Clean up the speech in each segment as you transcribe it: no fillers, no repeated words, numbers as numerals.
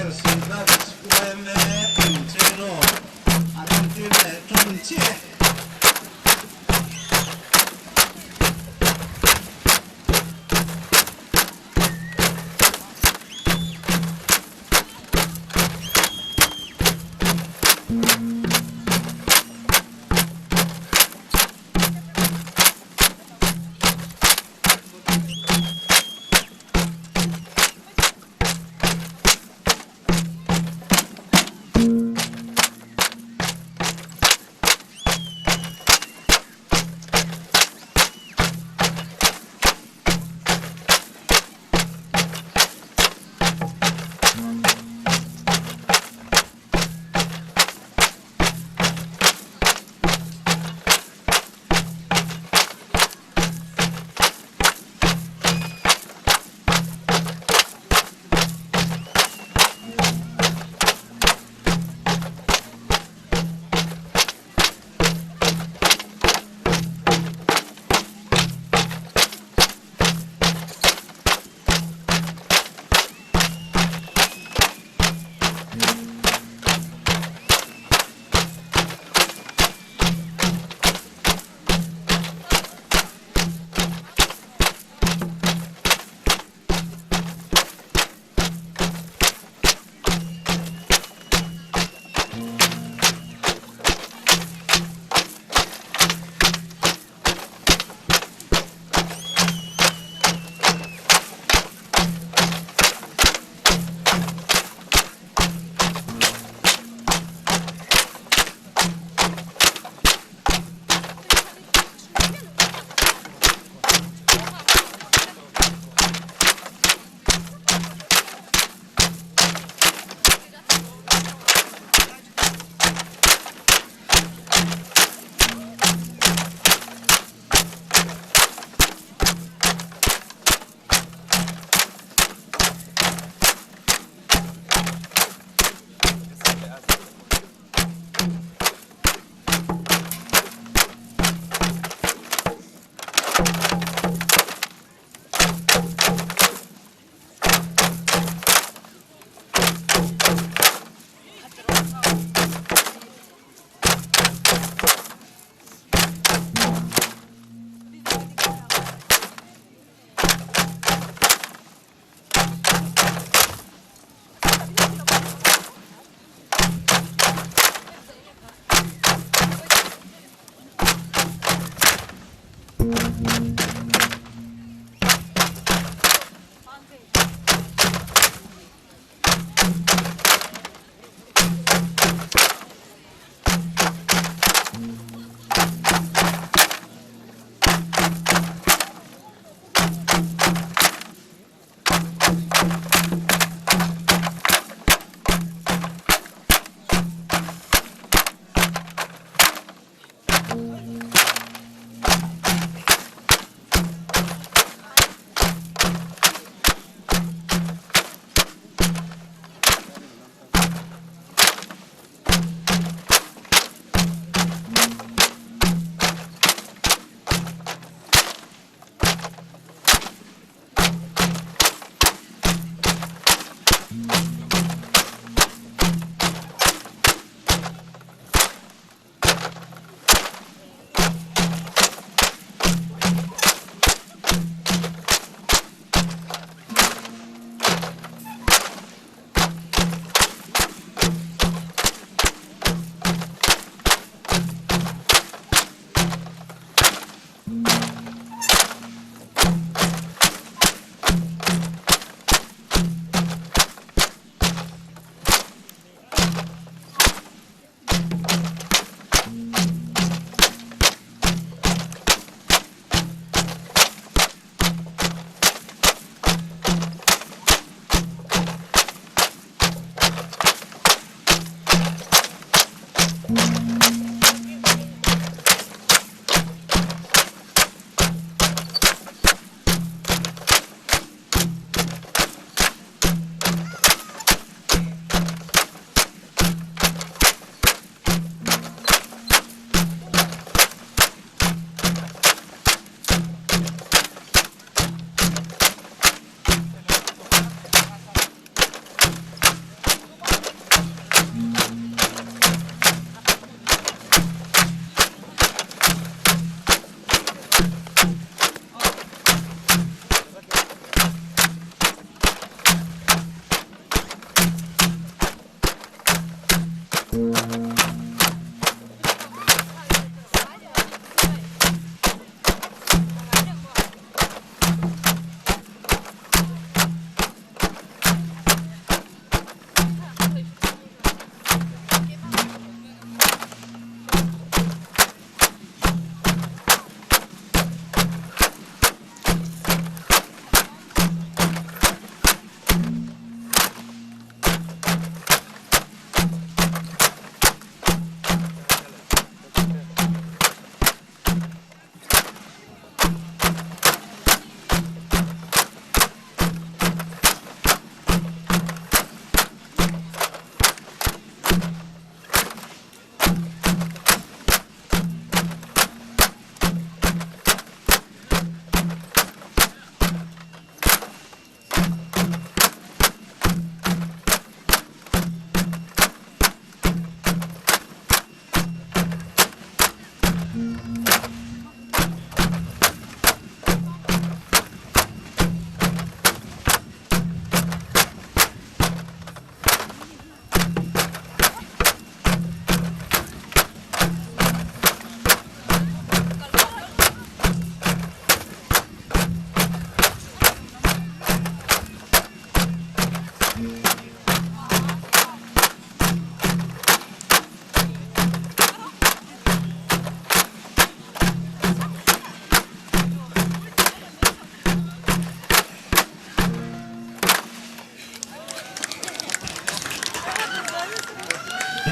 Serchhip Branch yma incheilo an entir leh tan chiah e.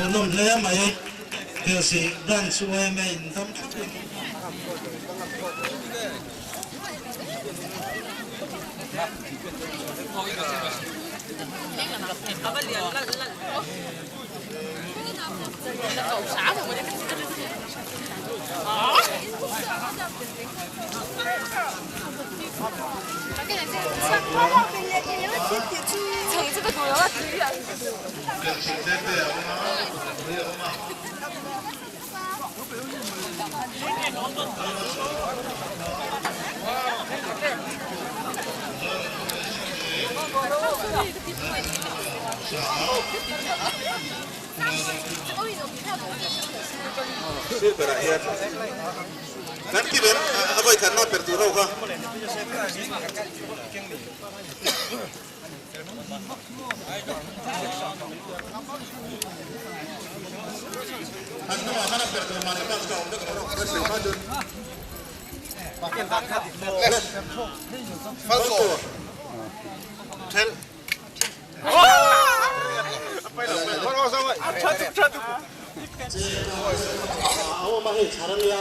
Hmuhnawm hle mai. Kelsih Branch yma in dam thlap in. Sir berah hian kan ti ber a vawi khat na per tur ho kha. An hnungah khan a per tur mahni bus ka awm vek lo ka sawi hma chuan. Falko. Ṭhelh. Awm a hei chhar a nia.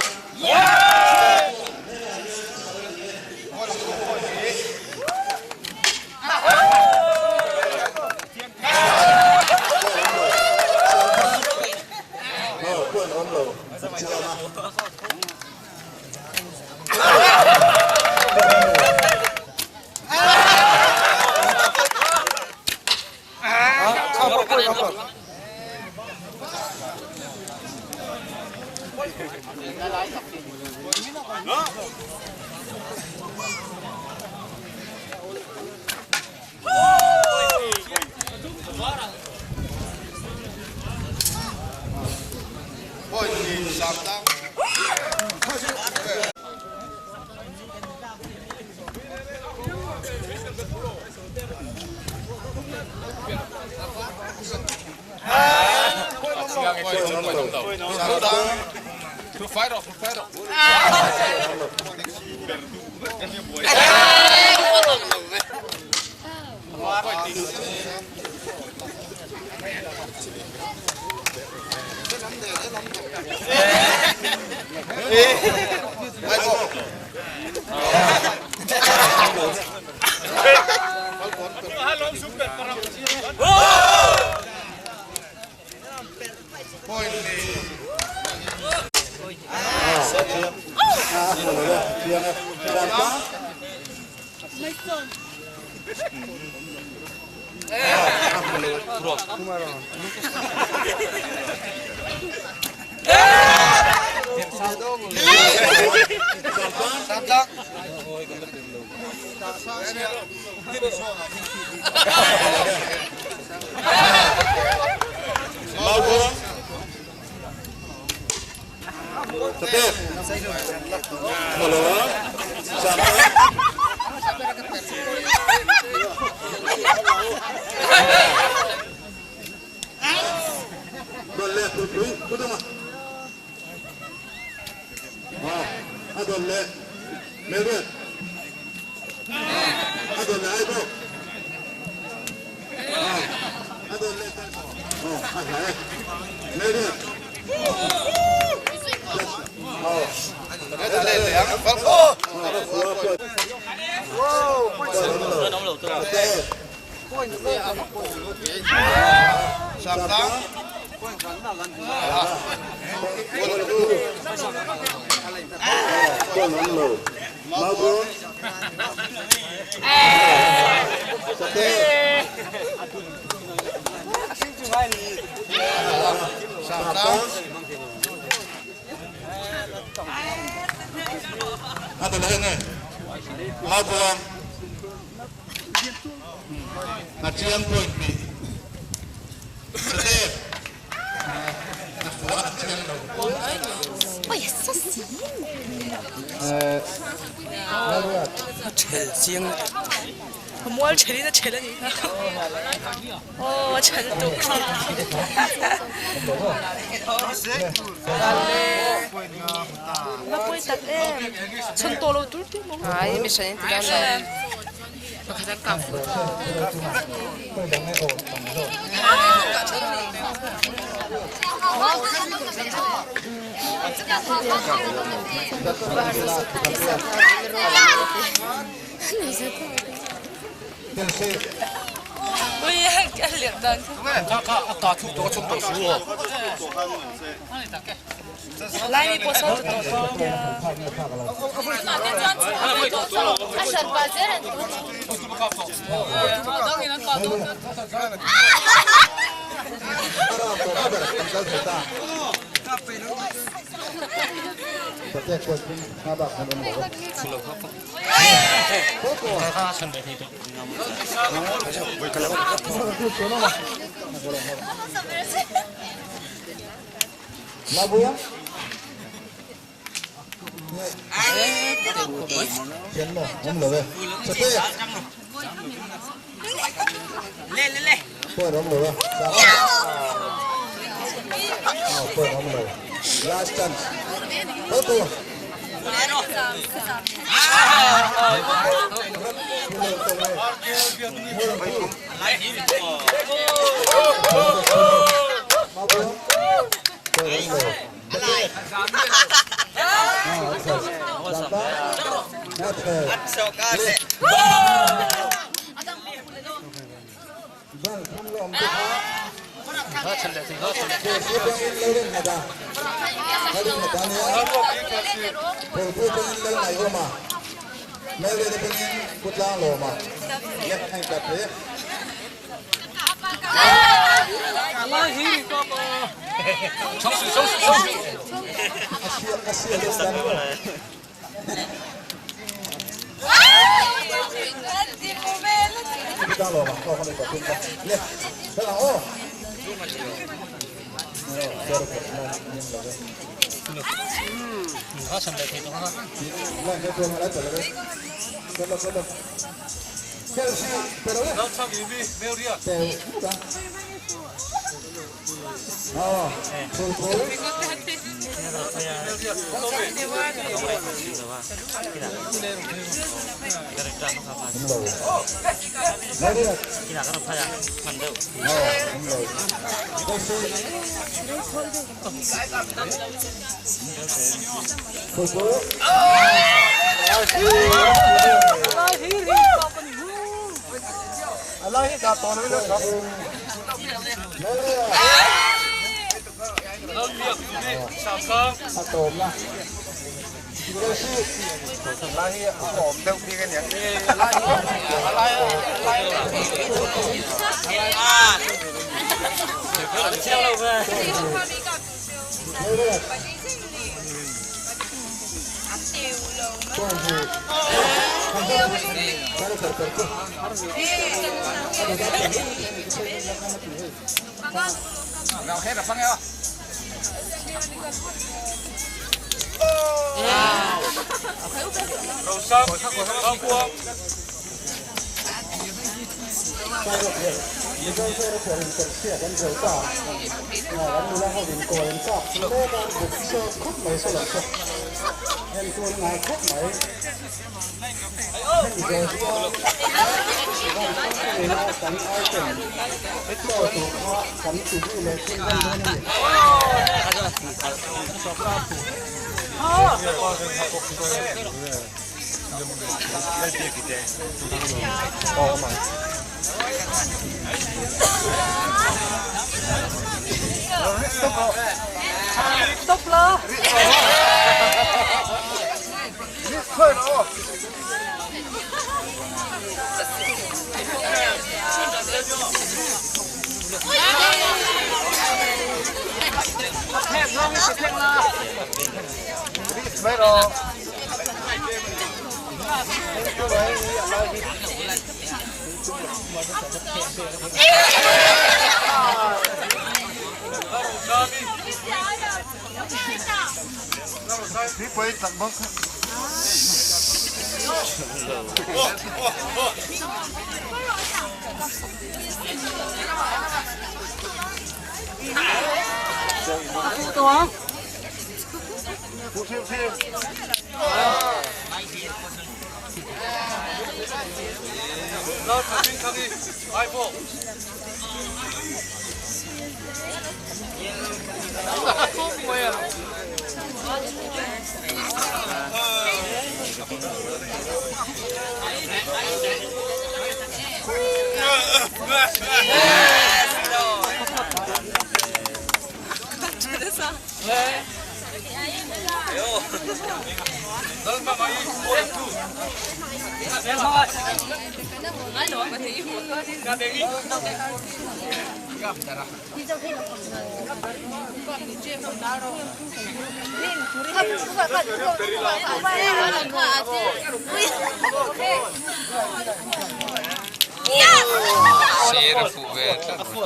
Sir a fuh ve tlat mai. Ani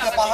chiah pahnih hi a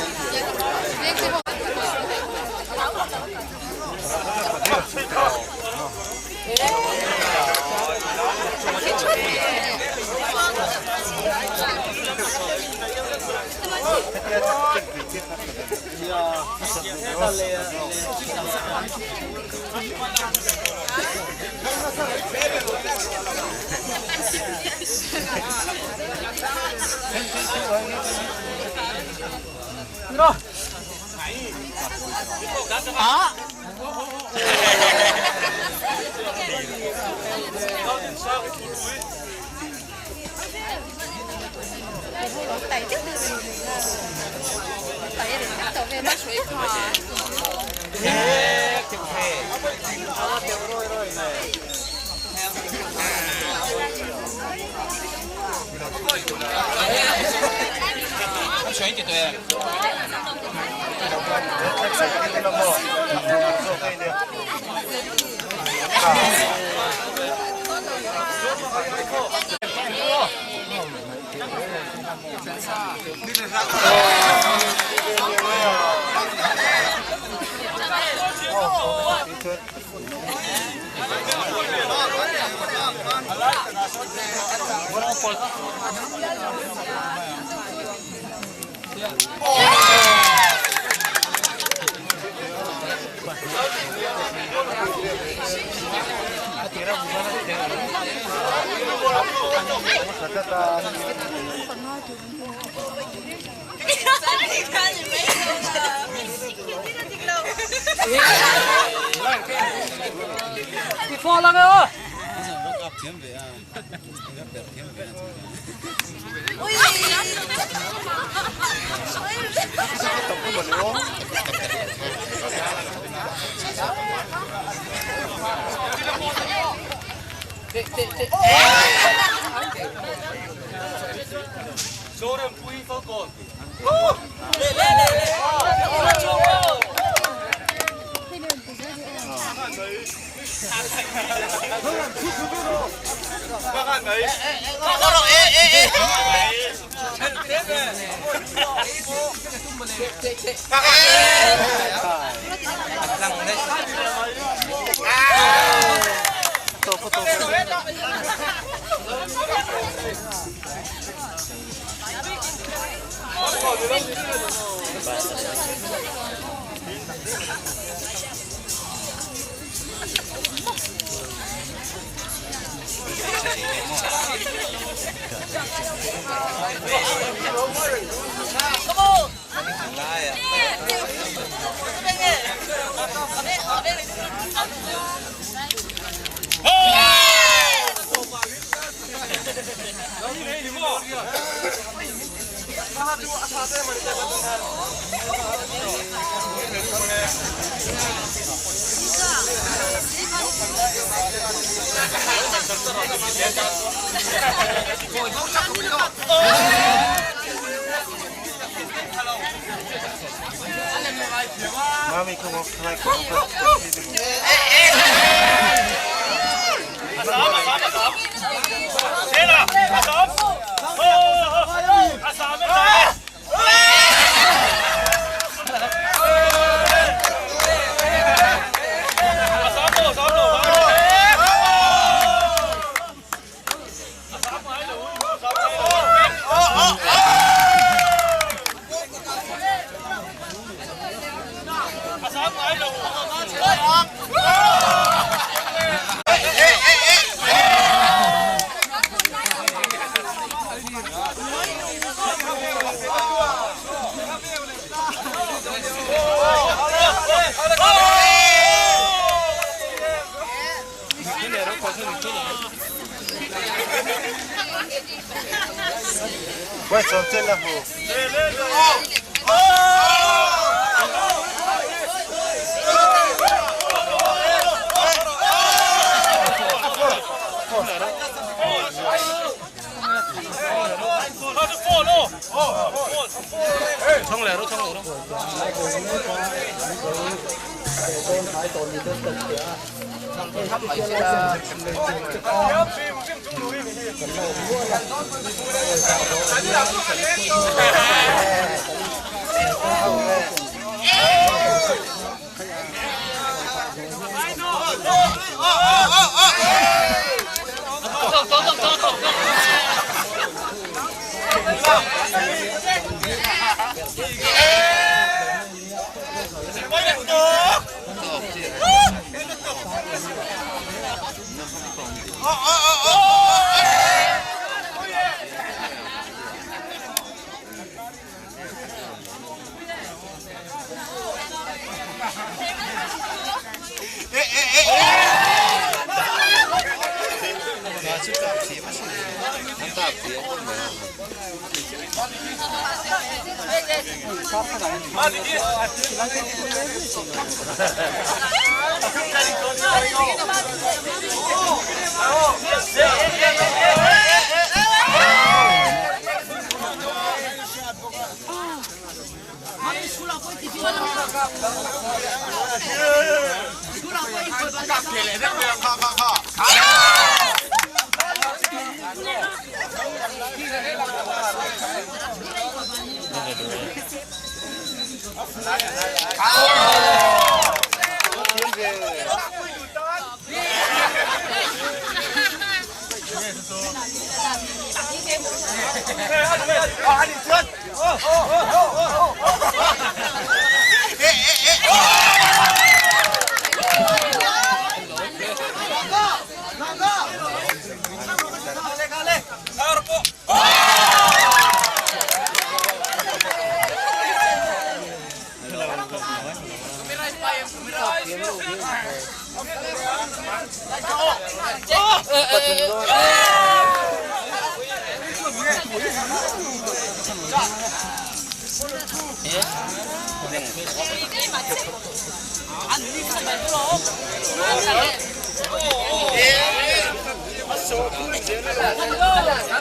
awm a.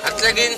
A tlengin.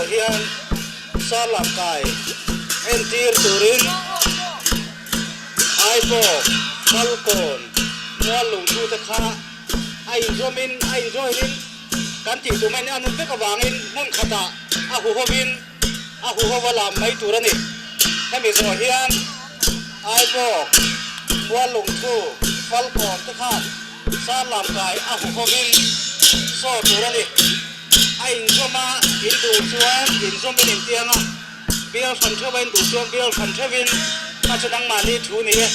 zawh hian Sarlam kai entir turin Aibawk, Falkawn, Mual lungthu te kha a inzawmin a injoin in kan tih tum en an vek avangin hmun khatah a huhovin a huhova lam mai tur a ni. Hemi zawh hian Aibawk, Mual lungthu, Falkawn te khan Sarlam kai a huhovin saw tur a ni. A inzawm a, in duh chuan inzawmin intiang a, bial hran theuh a in duh chuan bial hran theuhin kha chu nangmahni thu ni e.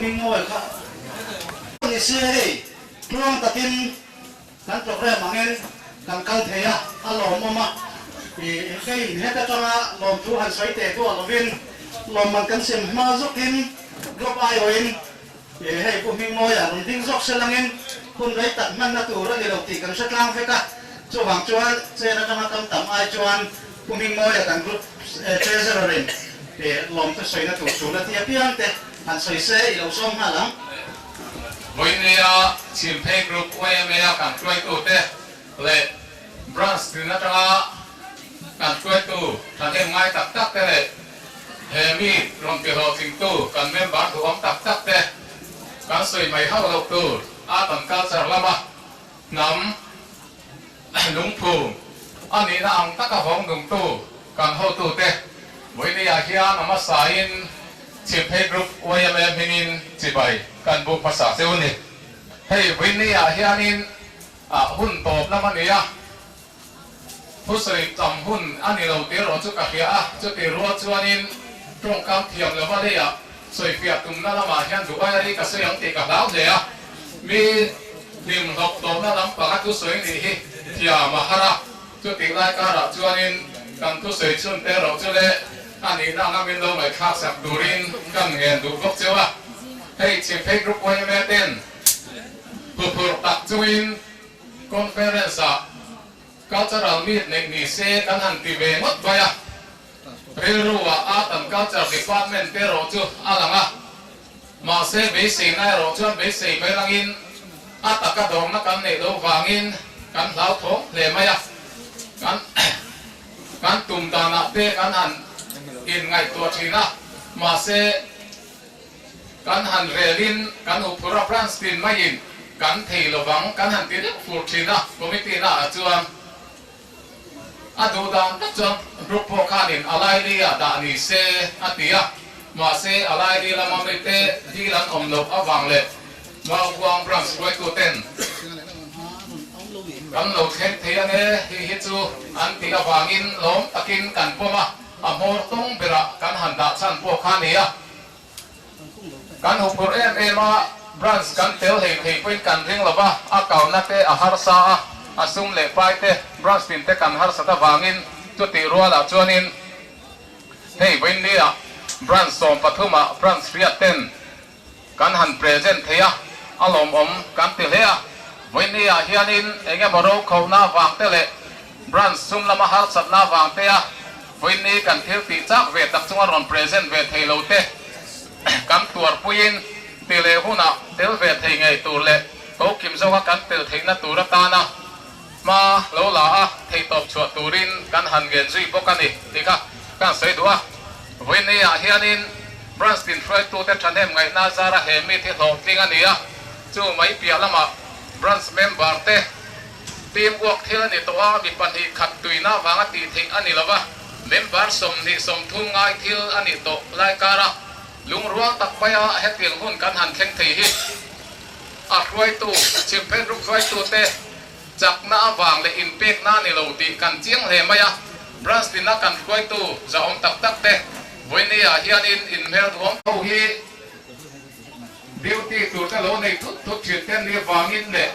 Hmingmawia kha ni se hei tluang takin kan program angin kan kal thei a, a lawmawm a. Ih kei het atanga lawmthu han sawi teh duah lovin lawmman kan sem hma zawkin group aiawhin Ih hei Pu Hmingmawia rawn ding zawk se langin hun rei tak hmanna tur a ni lo tih kan hre tlang vek a, chuvang chuan chen atanga kam tam ai chuan Pu Hmingmawia kan group treasurer in ih lawmte sawina tur tul a ti apiang te han sawi se i lo sawm nghal ang. Vawinia Chhimphei Group YMA-a kan hruaitute leh Branch tin atanga kan hruaitu thahnem ngai tak tak te leh he mi rawn ti hlawhtlingtu kan member duhawm tak tak te kan sawi mai hauh loh tur art and culture lama hnam lungphum a nihna ang taka vawng nungtu kan hotute vawinia hian a hmasain Chhimphei Group YMA hmingin chibai kan buk hmasa cheu a ni. Hei vawinia hianin Ah hun tawp lam a ni a, thusawi tam hun a ni lo tih erawh chu ka hria a, chuti rual chuanin tawngkam thiam lova leiah sawifiah tumna lamah hian duh aia rei ka sawi ang tih ka hlau hle a, mi hlim hlawp tawhna lampanga thusawi nih hi thiam a har a, chutih lai karah chuanin kan thusawi chhun te erawh chu le a nihna anga min lo ngaihthlak sak turin kan ngen duh bawk cheu a, hei Chhimphei Group yma ten. Thuphurh tak chungin conference-ah cultural meet neih ni se kan han ti ve ngawt mai a. Rilru-ah Art and Culture Department te erawh chu a lang a. Mahse beiseina erawh chuan beisei mai langin a taka dawrna kan neih loh vangin kan hlauthawng hle mai a. Kan kan tum danah te kan han inngaihtuah thin a. Mahse. Kan han relin kan huphur a branch tin maiin kan thei lovang kan han ti deuh fur thin a committee na ah chuan a duh dan tak chuan group pawh khanin a laili ah dah ni se a ti a mahse a laili lama mite dil an awm loh avang leh Maubuang branch hruaitu ten kan lo thleng thei a nge hei hi chu an tih avangin lawm takin kan pawm a a hmawr tawng berah kan han dah chhan pawh kha a ni a. Kan huphurh em em a, branch kan tel hlei thei pawhin kan ring lo va, a kauna te a harsa a, a sum leh pai te branch tin te kan harsat avangin chutih rualah chuanin hei vawiinnia branch 13 ah branch hriat ten kan han present thei a, a lawmawm kan ti hle a, vawiinnia hianin eng emaw rokhawlhna avang te leh Branch sum lama harsatna avang te a vawiinni kan thil tih chak ve tak chunga rawn present ve thei lo te kan tuarpuiin ti leh hunah tel ve thei ngei tur leh ko kim zawka kan tel theihna tur atana hma lo la a theihtawp chhuah turin kan han ngen zui bawk a ni tih kha kan sawi duh a. Vawiinni ah hianin Branch tin hruaitute thahnem ngaihna zara he meet hi hlawhtling a ni a, chu mai piah lamah Branch member te Team work thil a ni tawh a, mi 2 khat tuina vanga tih theih a ni lo va, member 20, 30 ngai thil a nih tawh lai kara lungrual tak maia hetiang hun kan han thleng thei hi a hruaitu, Chhimphei Group hruaitute chakna avang leh inpekna a ni lo tih kan chiang hle mai a, Branch tina kan hruaitu zahawm tak tak te vawinia hianin inhmel duhawm ho hi Duty tur te lo nei thut thut thin te ni vangin leh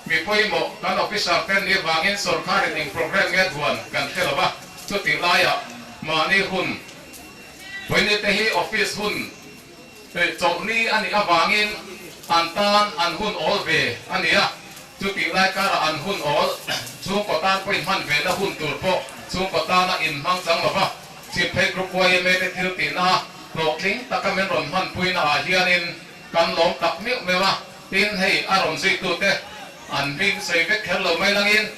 mi pawimawh kan officer te ni vangin sorkarin eng program nge duan kan hre lo va, chutih laiah mahni hun vawiin te hi office hun chawlhni a nih avangin an tan an hun awl ve a ni a, chutih lai karah an hun awl chhungkaw tan pawhin hman ve na hun tur pawh chhungkaw tana inhmang chang lo va, Chhimphei Group YMA te thil tihna Hlawhtling taka min rawn hmanpuina ah hianin kan lawm tak meuh meuh a, tin hei a rawn zuitute an hming sawi vek kher lo mai langin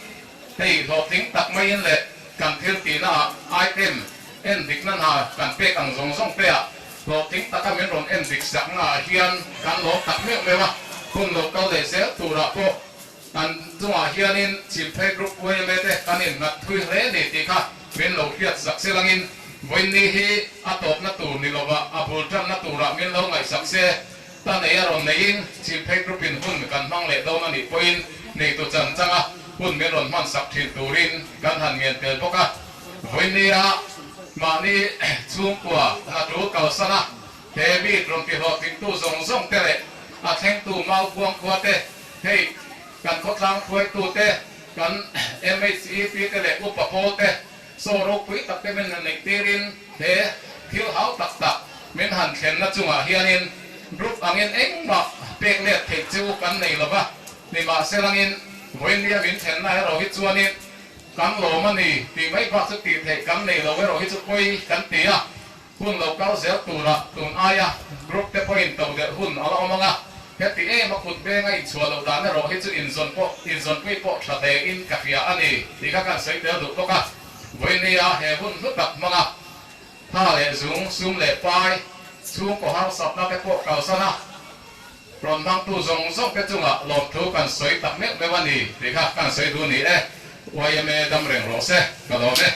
hei hlawhtling tak maiin leh kan thil tihna ah item en dikna hna kan pek ang zawng zawng te ah hlawhtling taka min rawn en dik sakna ah hian kan lawm tak meuh meuh a, hun lo kal leh zel turah pawh An chungah hianin Chhimphei Group YMA te kan innghat thui hle ni tih kha min lo hriat sak se langin vawiinni hi a tawpna tur ni lova a bul tanna turah min lo ngaihsak se. Ta nei a rawn neiin Chhimphei Group in hun kan hmang leh dawn a nih pawhin neitu chan changa hun min rawn hman sak thin turin kan han ngen tel bawk a. Vawiinnia mahni chhungkua hna tul kalsana. He meet rawn ti hlawhtlingtu zawng zawng te leh a thlengtu Maubuang khua te, hei kan khawtlang hruaitu te, kan MHEP te leh upa pawl te saw ropui tak te min han neih tirin he thil hau tak tak min han thlenna chungah hianin group angin engmah pek let theih chu kan nei lo va, nimahselangin vawiinnia min thlenna erawh hi chuanin kan lawm a ni tih mai bak chu tih theih kan nei lo erawh hi chu pawi kan ti a. Hun lo kal zel turah tun aia group te pawhin to delh hun a la awm ang a, heti em a kut benga inchhuah loh dan erawh hi chu inzawn pawh inzawnpui pawh tha hle in ka hria a ni tih kha kan sawi tel duh bawk a. Vawinia he hun hlu tak hmanga tha leh zung, sum leh pai, chhungkaw harsatna te pawh kalsan a, rawn hmangtu zawng zawng te chungah lawmthu kan sawi tak meuh meuh a ni tih kha kan sawi duh ni e. YMA dam reng rawh se, ka lawm e.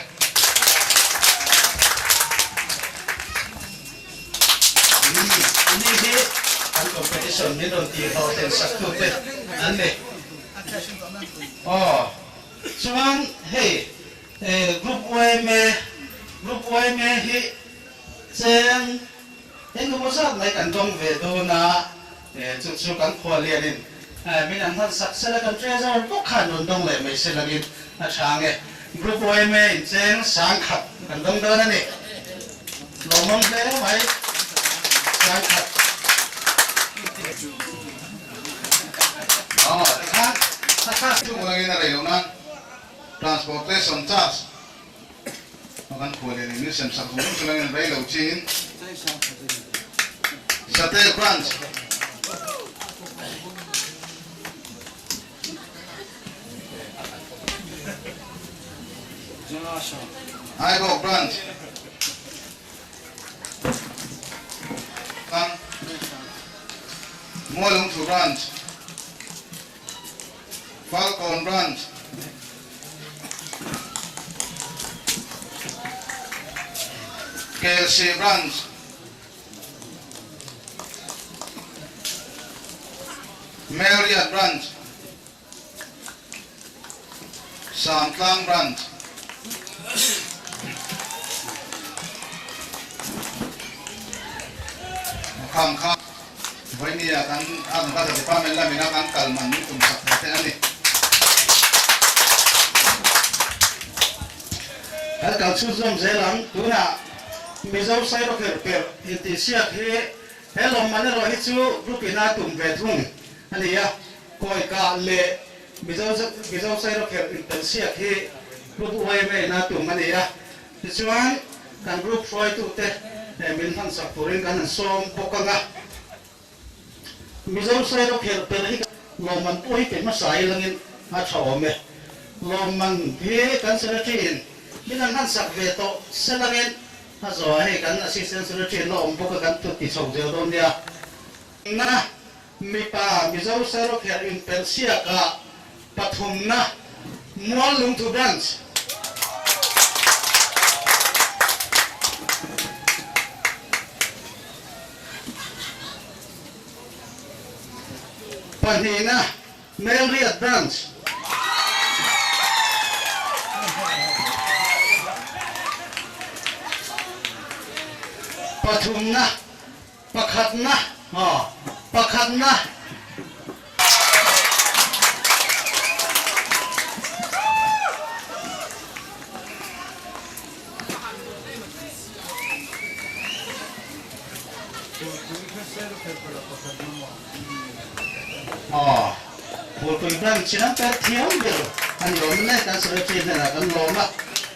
Ani hi kan competition min rawn tih hlawhtlin sak tute an ni. Aw chuan hei group YMA group YMA hi cheng Engemaw zat mai kan dawng ve dawn a, chu chu kan khua lianin min an hman sak sela kan treasurer bawk khan rawn dawng leh mai selangin a tha ang e. Group yma incheng sangkhat kan dawng dawn a ni. Lawmawm hle mai sangkhat. Aw tikhan a class chu ulangin a rei loh nan transportation charge Kan khua leh nen min sem sak zung zung chu langin rei lo chin Sate Branch Aibawk Branch Kan Mualungthu Branch Falkawn Branch, Kelsih Branch, Melriat Branch, Samtlang Branch. Kham kha Vawinia kan Agriculture Department lamina kan kal man min tum sak thei te a ni. Kan kal chhut zawm zel ang. Tunah Mizo Sairawkherh perh intihsiak hi he lawmman erawh hi chu group in a tum ve thung a ni a, Kawikah leh Mizo Mizo Sairawkherh intelsiak hi group yma in a tum a ni a. Tichuan, kan group hruaitute min hmansak turin kan han sawm bawk ang a. Mizo Sairawkherh ber hi lawmman pawh hi pe hmasa ilangin a tha awm e. Lawmman hi kan Secretary in min han hmansak ve tawh selangin a zawhah hei kan Assistant Secretary in la awm bawk a kan ti chho zel dawn nia. Na mipa Mizo Sairawkherh inpelhsiakah pathumna Muallungthu Branch. Pahnihna Melriat Branch. Pathumna Pakhatna aw pakhatna. Aw Phulpui branch an per thiam ber a ni awm le kan secretary hnenah kan lawm a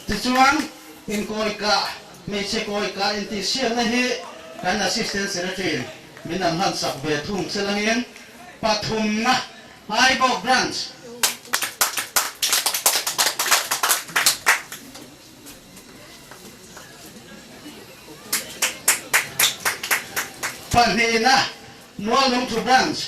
tichuan inkawikah Hmeichhe kawi ka intihsiakna hi kan Assistant Secretary min an hlan sak ve thung che langin pathumna Aibawk Branch pahnihna Muallungthu Branch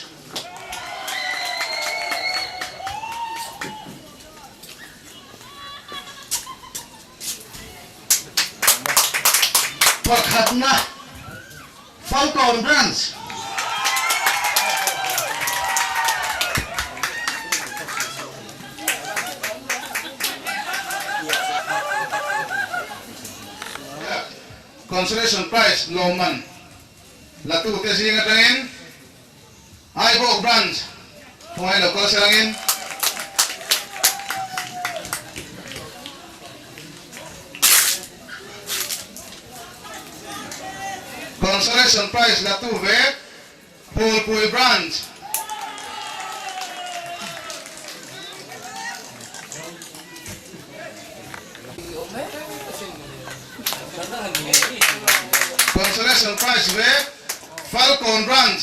Pakhatna Falkawn Branch. Consolation Prize lawmman. latute zing atangin Aibawk Branch khawngaih lo kal selangin. Consolation Prize latu vek Phulpui Branch. Consolation Prize vek Falkawn Branch.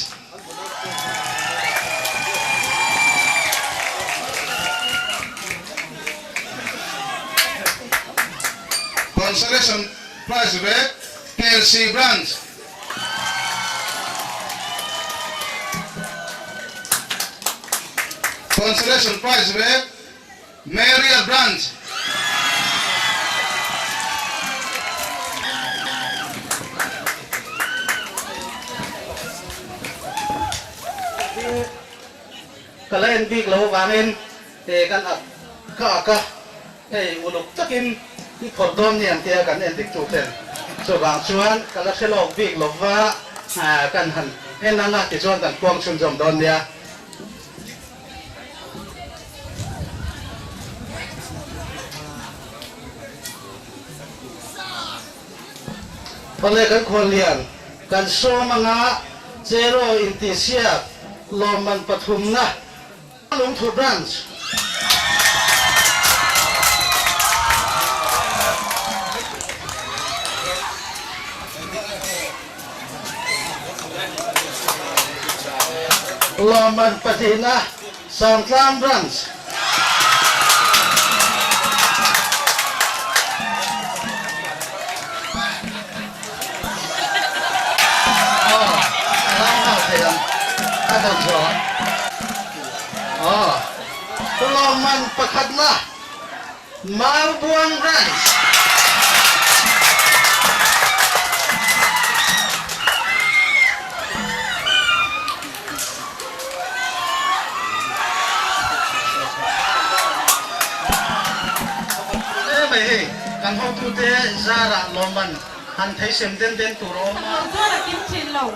Consolation Prize vek Kelsih Branch. Consolation Prize vek Maria Branch. Ka la en bik lo avangin kan ak ka ak a, hei uluk takin i phawrh dawn ni ang tia kan en dik tu ten. Chuvang chuan ka la hre lawk bik lova kan han en ang a tichuan kan puang chhunzawm dawn nia. Awle kan khuallian kan sawm anga Cheraw intihsiak lawmman pathumna Lungthu Branch. Lawmman pahnihna Sangtlang Branch. Aw, a hlau nghal thei ang, a dawn zawh. Aw, lawmman pakhatna Maubuang Branch. E mai hei, kan hotute zarah lawmman han thei sem den den tur a awm a. Chuan a kim thin lo.